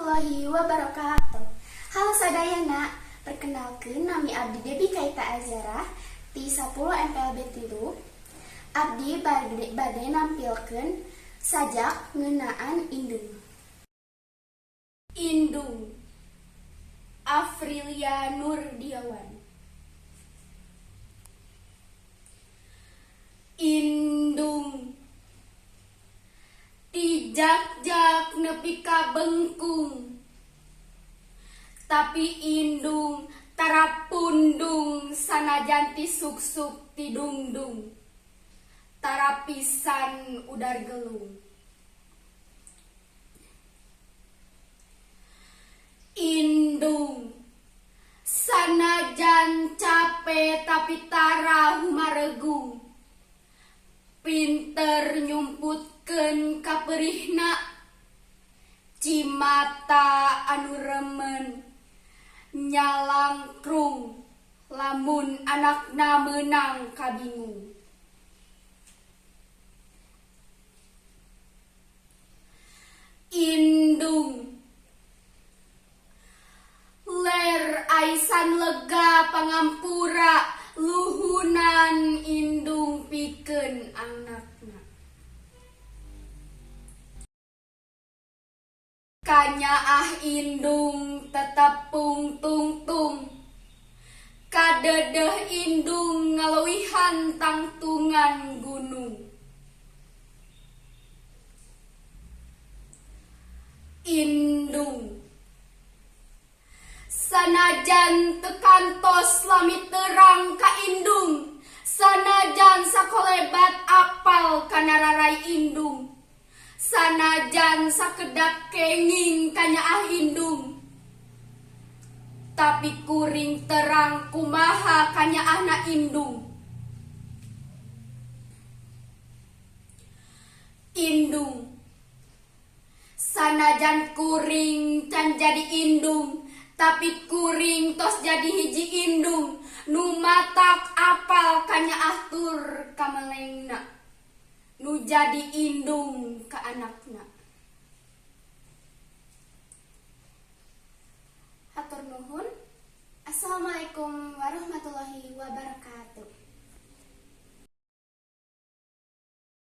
Warahmatullahi wabarakatuh. Halo sadayana, perkenalkeun nami abdi Debi Kaita Azara ti 10 MPLB 3. Abdi bade nampilkeun sajak ngeunaan indung. Indung, Afrilia Nurdiawan. Indung ti jak-jak nepi ka bengkung, tapi indung tara pundung sanajan ti suk-suk ti dungdung, tara pisan udar gelung. Indung sanajan cape tapi tara humaregung, pinter nyumputkeun kaperihna, cimata anu remen nyalangkrung lamun anakna meunang kabingung. Indung ler aisan lega pangampura luhunan indung pikeun anakna. Kanyaah indung tetepung tungtung, kadedeh indung ngalewihan tangtungan gunung. Indung sanajan teu kantos lami terang ka indung, sanajan sakolebat apal kana rarai indung, sanajan sakedap kenging kanyaah indung, tapi kuring terang kumaha kanyaahna indung. Indung sanajan kuring can jadi indung, tapi kuring tos jadi hiji indung nu matak apal kanyaah tur kamelengna, nu jadi indung ka anakna. Hatur nuhun. Assalamualaikum warahmatullahi wabarakatuh.